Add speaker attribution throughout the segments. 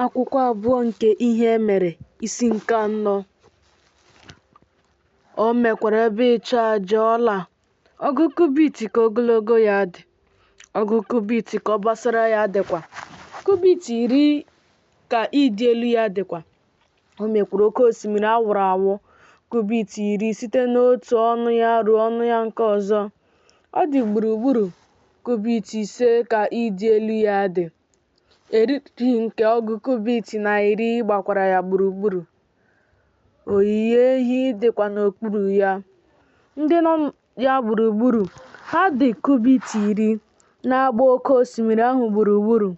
Speaker 1: Akwụkwọ abụọ nke Ihe E Mere, isi nke anọ. O mekwara ebe ịchụaja ọla, ọgụ kubit ka ogologo ya dị, ọgụ kubit ka obosara ya dịkwa, kubit 10 ka ịdị elu ya dịkwa. O mekwara oke osimiri a wụrụ awụ, kubit 10 site n'otu ọnụ ya ruo ọnụ ya nke ọzọ. Ọ dị gburugburu kubit 5 ka ịdị elu ya dị. Eriri nke ọgụ kubit na 10 gbakwara ya gburugburu. Oyiyi ehi dịkwa n'okpuru ya. Ndị nọ ya gburugburu, ha dị kubit 10, na-agba oke osimiri ahụ gburugburu.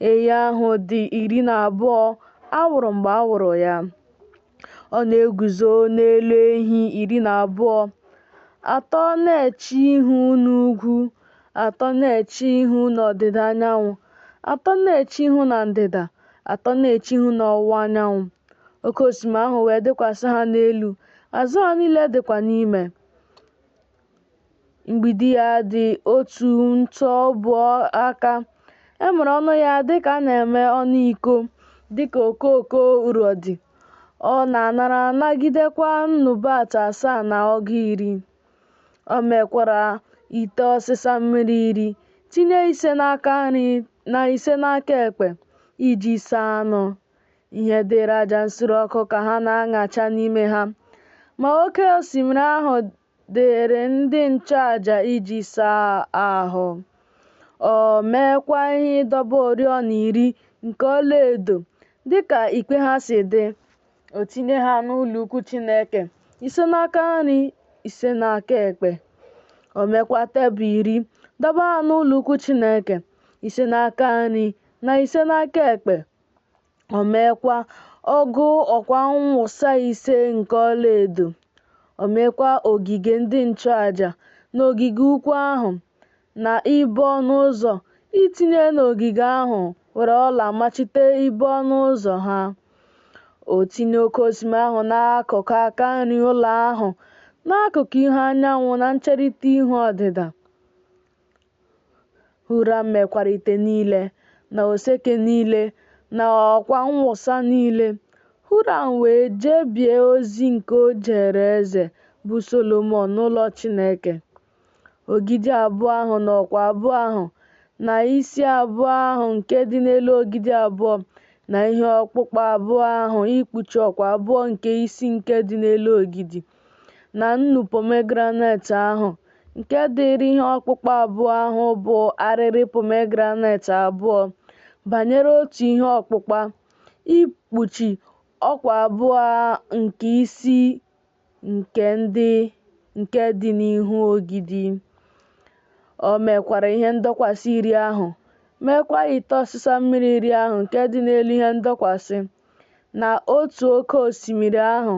Speaker 1: Ehi ahụ dị 12 a wụrụ mgbe a wụrụ ya. Ọ na-eguzo n'elu ehi 12, atọ na-eche ihu n'ugwu, atọ na-eche ihu n'ọdịda anyanwụ, atọ na-eche ihu na ndịda, atọ na-eche ihu n'ọwụwa anyanwụ. Oke osimiri ahụ wee dịkwasị ha n'elu, azụ ha niile dịkwa n'ime. Mgbidi ya dị otu ntụ ọbụ aka. E mere ọnụ ya dịka a na-eme ọnụ iko, dịka okooko urodi. Ọ na-anara nagidekwa nnu bat 7 na ọgụ 10. O mekwara ite ọsịsa mmiri 10, tinye 5 n'aka nri na 5 n'aka ekpe, iji saa anụ. Ihe dịịrị aja nsure ọkụ ka ha na-aṅacha n'ime ha. Ma oke osimiri ahụ dịịrị ndị nchụaja iji saa ahụ. O meekwa ihe ịdọba oriọna 10 nke ọlaedo dịka ikpe ha si dị. O tinye ha n'ụlọ ukwu Chineke, 5 n'aka nri, 5 n'aka ekpe. O meekwa tebụl 10, dọba ha n'ụlọ ukwu Chineke, 5 n'aka nri na 5 n'aka ekpe. O meekwa ọgụ ọkwa mwụsa 5 nke ọlaedo. O meekwa ogige ndị nchụaja na ogige ukwu ahụ, na ibo ọnụ ụzọ itinye n'ogige ahụ were ọla machite ibo ọnụ ụzọ ha. O tinye oke osimiri ahụ n'akụkụ aka nri ụlọ ahụ, n'akụkụ ihu anyanwụ na ncherịta ihu ọdịda. Huram mekwara ite niile, na oseke niile, na ọkwa mwụsa niile. Huram wee jebie ozi nke o jeere eze, bụ Solomọn, n'ụlọ Chineke. Ogidi abụọ ahụ na ọkwa abụọ ahụ, na isi abụọ ahụ nke dị n'elu ogidi abụọ, na ihe ọkpụkpa abụọ ahụ ikpuchi ọkwa abụọ nke isi nke dị n'elu ogidi, na nnu pomegranet ahụ nke dịịrị ihe ọkpụkpa abụọ ahụ bụ arịrị pomegranet abụọ banyere otu ihe ọkpụkpa, ikpuchi ọkwa abụọ nke isi nke dị n'ihu ogidi. O mekwara ihe ndọkwasị 10 ahụ, meekwa ite ọsịsa mmiri 10 ahụ nke dị n'elu ihe ndọkwasị, na otu oke osimiri ahụ,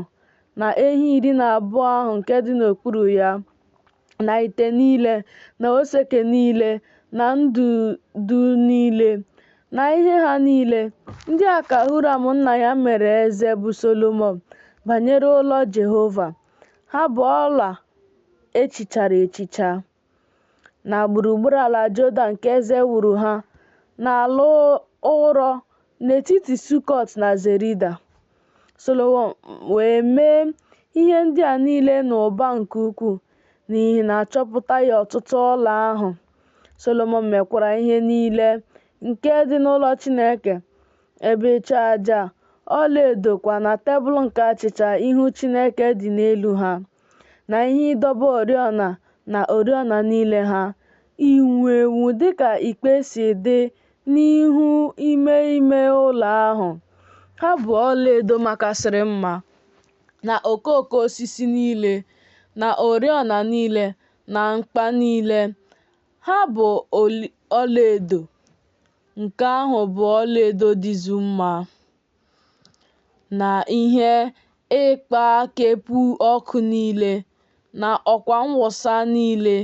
Speaker 1: na ehi 12 ahụ nke dị n'okpuru ya, na ite niile, na oseke niile, na ndụdụ niile, na ihe ha niile. Ndị a ka Huram nna ya mere eze bụ Solomọn banyere ụlọ Jehova. Ha bụ ọla echichara echicha. Na gburugburu ala Jọdan ka eze wuru ha, n'ala ụrọ, n'etiti Sukọt na Zerida. Solomọn wee mee ihe ndị a niile n'ụba nke ukwuu, n'ihi na a chọpụtaghị ọtụtụ ọla ahụ. Solomọn mekwara ihe niile nke dị n'ụlọ Chineke, ebe ịchụ aja ọlaedo kwa na tebụl nke achịcha ihu Chineke dị n'elu ha, na ihe ịdọba oriọna na oriọna niile ha, inwu enwu dịka ikpe si dị n'ihu ime ime ụlọ ahụ. Ha bụ ọlaedo makasịrị mma, na okooko osisi niile, na oriọna niile, na mkpa niile. Ha bụ ọlaedo, nke ahụ bụ ọlaedo dịzu mma, na ihe ịkpakepụ ọkụ niile, na ọkwa mwụsa niile,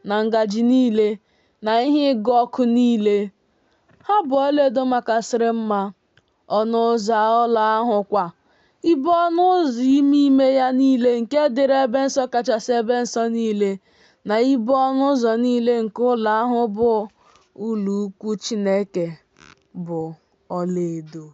Speaker 1: na ngaji niile, na ihe ịgụ ọkụ niile. Ha bụ ọlaedo makasịrị mma. Ọnụ ụzọ ụlọ ahụ kwa, ibo ọnụ ụzọ ime ime ya niile nke dịrị ebe nsọ kachasị ebe nsọ niile, na ibo ọnụ ụzọ niile nke ụlọ ahụ bụ ụlọ ukwu Chineke bụ ọlaedo.